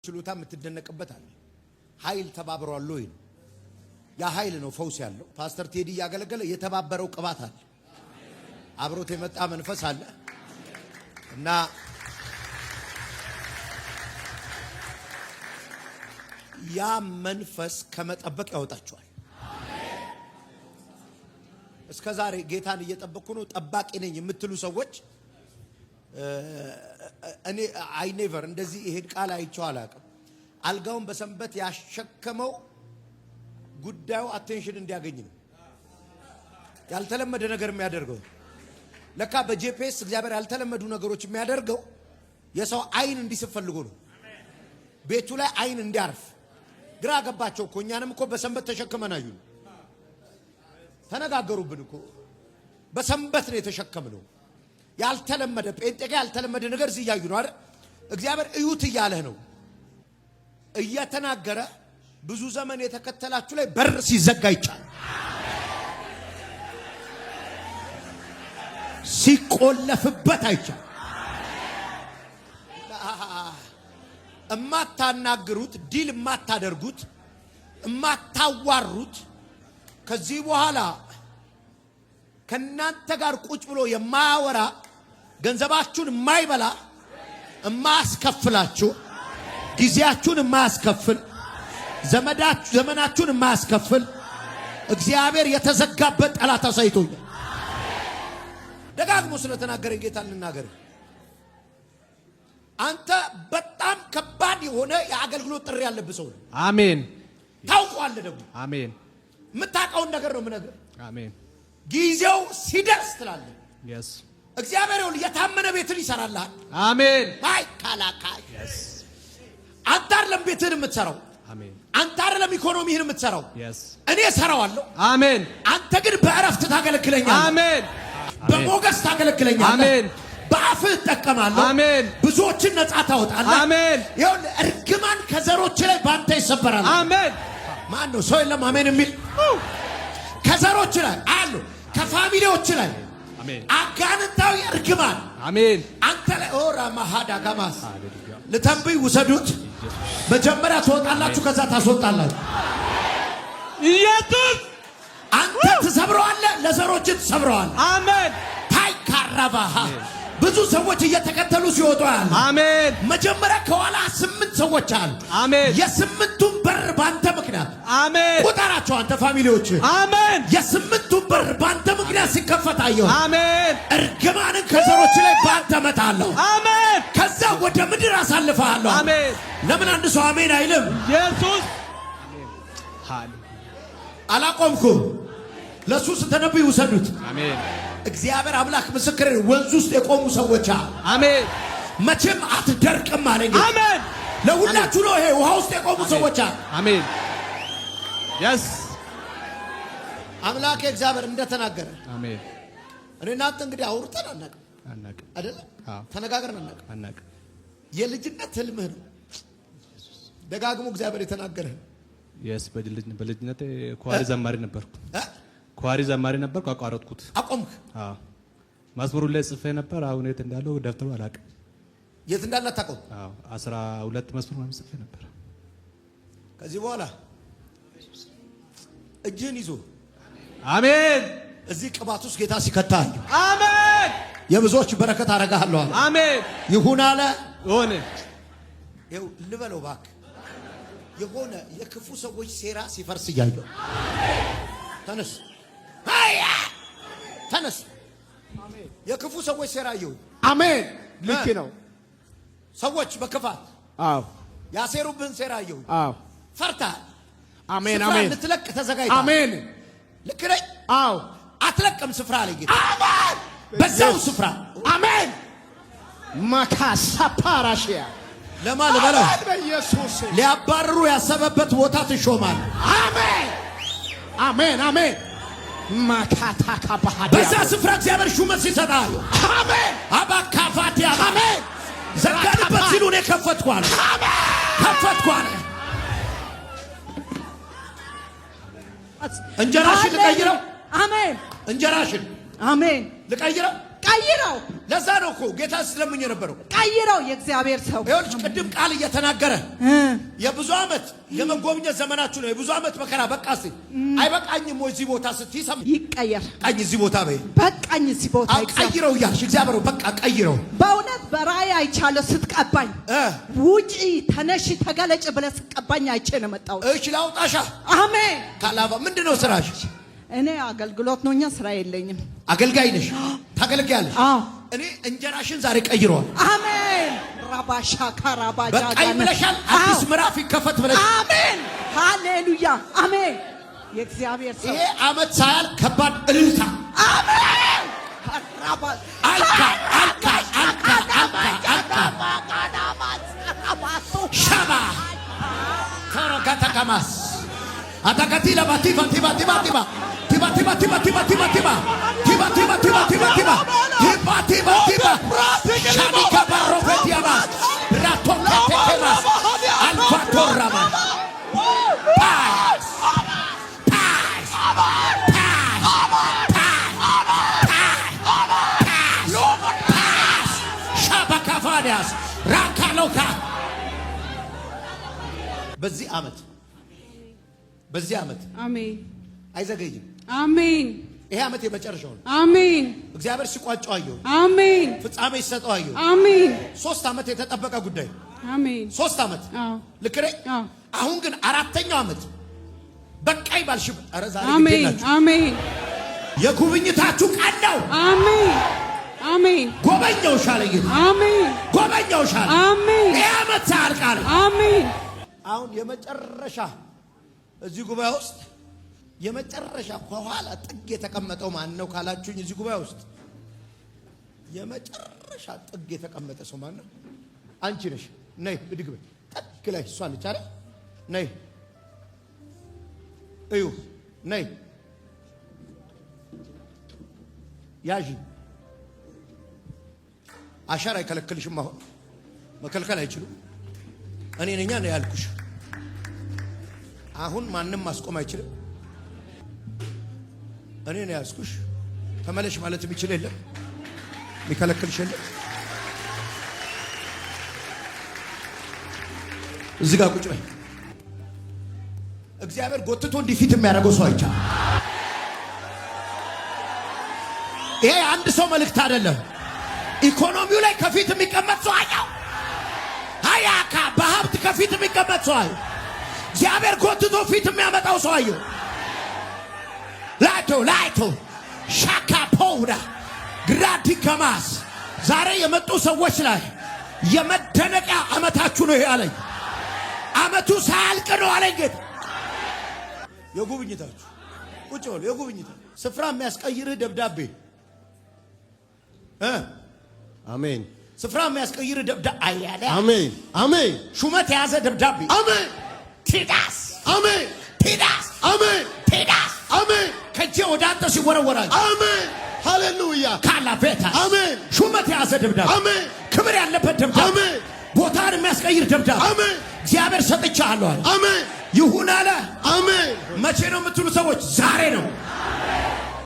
ችሎታ የምትደነቅበት አለ። ኃይል ተባብሯል ወይ ነው። ያ ኃይል ነው ፈውስ ያለው። ፓስተር ቴዲ እያገለገለ የተባበረው ቅባት አለ፣ አብሮት የመጣ መንፈስ አለ እና ያ መንፈስ ከመጠበቅ ያወጣቸዋል። እስከ ዛሬ ጌታን እየጠበቅኩ ነው ጠባቂ ነኝ የምትሉ ሰዎች፣ እኔ I never እንደዚህ ይሄን ቃል አይቼው አላውቅም። አልጋውን በሰንበት ያሸከመው ጉዳዩ attention እንዲያገኝ ነው። ያልተለመደ ነገር የሚያደርገው ለካ በ JPS እግዚአብሔር ያልተለመዱ ነገሮች የሚያደርገው የሰው አይን እንዲስብ ፈልጎ ነው። ቤቱ ላይ አይን እንዲያርፍ። ግራ ገባቸው እኮ። እኛንም እኮ በሰንበት ተሸክመን አዩን። ተነጋገሩብን እኮ። በሰንበት ነው የተሸከምነው። ያልተለመደ ጴንጤ ጋ ያልተለመደ ነገር እዚህ እያዩ ነው አይደል? እግዚአብሔር እዩት እያለህ ነው እየተናገረ። ብዙ ዘመን የተከተላችሁ ላይ በር ሲዘጋ ይቻል፣ ሲቆለፍበት አይቻል። እማታናግሩት፣ deal እማታደርጉት፣ እማታዋሩት፣ ከዚህ በኋላ ከናንተ ጋር ቁጭ ብሎ የማያወራ፣ ገንዘባችሁን የማይበላ፣ የማያስከፍላችሁ፣ ጊዜያችሁን የማያስከፍል፣ ዘመናችሁን የማያስከፍል እግዚአብሔር የተዘጋበት ጠላት አሳይቶኛል። ደጋግሞ ስለተናገረኝ ጌታ ልናገር። አንተ በጣም ከባድ የሆነ የአገልግሎት ጥሪ ያለብህ ሰው ነው። አሜን። ታውቀዋለህ ደግሞ። አሜን። የምታውቀውን ነገር ነው የምነግርህ። አሜን። ጊዜው ሲደርስ ትላለህ። Yes. እግዚአብሔር ይኸውልህ የታመነ ቤትን ይሰራልሃል። አሜን። አይ ካላካይ Yes. አንተ አይደለም ቤትህን የምትሰራው። አሜን። አንተ አይደለም ኢኮኖሚህን የምትሰራው። Yes. እኔ እሰራዋለሁ። አሜን። አንተ ግን በእረፍት ታገለግለኛለህ። አሜን። በሞገስ ታገለግለኛለህ። አሜን። በአፍህ እጠቀማለሁ። አሜን። ብዙዎችን ነፃ ታወጣለህ። አሜን። ይኸውልህ እርግማን ከዘሮች ላይ በአንተ ይሰበራል። አሜን። ማን ነው ሰው የለም አሜን የሚል? ከዘሮች ላይ አሉ፣ ከ family ዎች ላይ አሜን። አጋንንታዊ እርግማን አሜን። አንተ ላይ ኦራ ማሃዳ ጋማስ ሃሌሉያ። ልተንብይ፣ ውሰዱት። መጀመሪያ ትወጣላችሁ፣ ከዛ ታስወጣላችሁ። ኢየሱስ። አንተ ትሰብረዋለህ፣ ለዘሮች ትሰብረዋለህ። አሜን። ታይ ካራባሃ ብዙ ሰዎች እየተከተሉ ሲወጡ ያለ አሜን። መጀመሪያ ከኋላ ስምንት ሰዎች አሉ። አሜን። የስምንቱን በር ባንተ ምክንያት አሜን። ቁጠራቸው። አንተ family ዎች አሜን። የስምንቱን በር ባንተ ምክንያት ሲከፈት አየሁ። አሜን። እርግማንን ከዘሮች ላይ ባንተ እመታለሁ። አሜን። ከዛ ወደ ምድር አሳልፈሃለሁ። አሜን። ለምን አንድ ሰው አሜን አይልም? ኢየሱስ። ሃሌሉያ። አላቆምኩም። ለእሱ ስተነብይ ውሰዱት። አሜን። እግዚአብሔር አምላክ ምስክር፣ ወንዝ ውስጥ የቆሙ ሰዎች አሉ። አሜን። መቼም አትደርቅም አለኝ። አሜን። ለሁላችሁ ነው ይሄ። ውሃ ውስጥ የቆሙ ሰዎች አሉ። አሜን። Yes. አምላክ እግዚአብሔር እንደተናገረ አሜን። እኔ እናንተ እንግዲህ አውርተን አናውቅም። አናውቅም። አይደለም? አዎ። ተነጋግረን አናውቅም። አናውቅም። የልጅነት ህልምህ ነው ደጋግሞ እግዚአብሔር የተናገረህ። Yes፣ በልጅነቴ choir ዘማሪ ነበርኩ። እ? Choir ዘማሪ ነበርኩ። አቋረጥኩት። አቆምክ? አዎ። መዝሙሩ ላይ ጽፌ ነበር። አሁን የት እንዳለው ደብተሩ አላውቅም። የት እንዳለ አታውቀውም። አዎ፣ 12 መዝሙር ምናምን ጽፌ ነበር። ከዚህ በኋላ እጅህን ይዞ አሜን። እዚህ ቅባት ውስጥ ጌታ ሲከታል አሜን። የብዙዎች በረከት አረጋለሁ አለ። አሜን። ይሁን አለ። ሆነ። ይኸው ልበለው እባክህ፣ የሆነ የክፉ ሰዎች ሴራ ሲፈርስ እያየሁ። ተነስ፣ ሃያ ተነስ። የክፉ ሰዎች ሴራ አየሁ። አሜን። ልክ ነው። ሰዎች በክፋት ያሴሩብህን ሴራ አየሁ። አዎ። ፈርተሃል። አሜን። ስፍራ አሜን። ልትለቅ ተዘጋጅተሃል። አሜን። ልክ ነኝ? አዎ። አትለቅም ስፍራ አለ ጌታ። አሜን። በዛው ስፍራ። አሜን። ማካሳ ፓራሺያ። ለማ ልበለው? አሜን በኢየሱስ። ሊያባርሩ ያሰበበት ቦታ ትሾማለህ። አሜን። አሜን። አሜን። ማካታ ካባሃዲያ። በዛ ስፍራ እግዚአብሔር ሹመት ሲሰጣል። አሜን። አባካፋቲያ። አሜን። ዘጋንበት ሲሉ እኔ ከፈትኳል፣ ከፈትኳል። እንጀራሽን ልቀይረው። አሜን። እንጀራሽን አሜን። ልቀይረው። ቀይረው። ለዛ ነው እኮ ጌታ ስለምኝ የነበረው። ቀይረው የእግዚአብሔር ሰው። ይኸውልሽ ቅድም ቃል እየተናገረ የብዙ ዓመት የመጎብኘት ዘመናችሁ ነው። የብዙ ዓመት መከራ በቃ እስኪ አይበቃኝም ወይ እዚህ ቦታ ስትይ ሰማሁ። ይቀየር። ቀኝ እዚህ ቦታ በይ። በቃኝ እዚህ ቦታ። አዎ ቀይረው እያልሽ እግዚአብሔር በቃ ቀይረው። በእውነት በራእይ አይቻለሁ ስትቀባኝ፣ ውጪ ተነሺ ተገለጭ ብለህ ስትቀባኝ አይቼ ነው የመጣሁት። እሺ ላውጣሻ። አሜን። ካላባ ምንድን ነው ስራሽ? እኔ አገልግሎት ነው፣ እኛ ስራ የለኝም። አገልጋይ ነሽ፣ ታገለግያለሽ። አዎ። እኔ እንጀራሽን ዛሬ ቀይረዋል። አሜን። ራባሻ ካራባጃ በቃኝ ብለሻል። አዲስ ምዕራፍ ይከፈት ብለሽ። አሜን። ሃሌሉያ አሜን። የእግዚአብሔር ሰው ይሄ ዓመት ሳያል ከባድ እልልታ። አሜን። ራባ አልካ አልካ አልካ አልካ አልካ ሻባ ተረጋተካማስ አታካቲላ ባቲባ ቲባ ቲባ ቲባ ቲባ ቲባ ቲባ ቲባ ቲባ ቲባ ቲባ ቲባ ቲባ ቲባ ቲባ ቲባ ቲባ ቲባ ሻኒካ ባሮፌቲያማስ ራቶኬቴኬማስ አልፋቶራማ ፓስ ፓስ ፓስ ፓስ ፓስ ሻባካፋዲያስ ራካሎካ። በዚህ ዓመት አሜን። አይዘገይም። አሜን። ይሄ ዓመት የመጨረሻው ነው። አሜን። እግዚአብሔር ሲቋጨው አየሁ። አሜን። ፍጻሜ ሲሰጠው አየሁ። አሜን። 3 ዓመት የተጠበቀ ጉዳይ። አሜን። 3 ዓመት። አዎ። ልክ ነኝ? አዎ። አሁን ግን አራተኛው ዓመት በቃኝ ባልሽበት፣ ኧረ ዛሬ ግድ አሜን። የላችሁ። አሜን። የጉብኝታችሁ ቀን ነው። አሜን። አሜን። ጎበኘውሽ አለ ጌታ። አሜን። ጎበኘውሽ አለ። አሜን። ይሄ ዓመት ሳያልቅ አለ። አሜን። አሁን የመጨረሻ እዚህ ጉባኤ ውስጥ የመጨረሻ ከኋላ ጥግ የተቀመጠው ማን ነው ካላችሁኝ፣ እዚህ ጉባኤ ውስጥ የመጨረሻ ጥግ የተቀመጠ ሰው ማን ነው? አንቺ ነሽ። ነይ ብድግ በይ። ጥግ ላይ እሷ ነች አይደል? ነይ እዩ፣ ነይ ያዢ። አሻር አይከለክልሽም። አሁን መከልከል አይችሉም። እኔ ነኛ ነው ያልኩሽ። አሁን ማንም ማስቆም አይችልም። እኔ ነው ያዝኩሽ። ተመለሽ ማለት የሚችል የለም፣ የሚከለክልሽ የለም። እዚህ ጋር ቁጭ በይ። እግዚአብሔር ጎትቶ እንዲህ ፊት የሚያደርገው ሰው አይቻልም። ይሄ አንድ ሰው መልእክት አይደለም። ኢኮኖሚው ላይ ከፊት የሚቀመጥ ሰው አየው። ሀያካ በሀብት ከፊት የሚቀመጥ ሰው አየው። እግዚአብሔር ጎትቶ ፊት የሚያመጣው ሰው አየው። ላይቶ ላይቶ ሻካ ፖውዳ ግራዲከማስ ዛሬ የመጡ ሰዎች ላይ የመደነቂያ ዓመታችሁ ነው ይሄ አለኝ። ዓመቱ ሳያልቅ ነው አለኝ ጌታ። የጉብኝታችሁ ቁጭ በሉ። የጉብኝታችሁ ስፍራ የሚያስቀይርህ ደብዳቤ እ አሜን። ስፍራ የሚያስቀይርህ ደብዳቤ አያለ አሜን፣ አሜን። ሹመት የያዘ ደብዳቤ። አሜን። ቲዳስ። አሜን። ቲዳስ። አሜን። ቲዳስ። አሜን። ከእጄ ወደ አንተ ሲወረወራል። አሜን፣ ሃሌሉያ። ካላቬታ። አሜን። ሹመት የያዘ ደብዳቤ። አሜን። ክብር ያለበት ደብዳቤ። አሜን። ቦታን የሚያስቀይር ደብዳቤ። አሜን። እግዚአብሔር ሰጥቻለሁ አለ። አሜን። ይሁን አለ። አሜን። መቼ ነው የምትሉ ሰዎች ዛሬ ነው።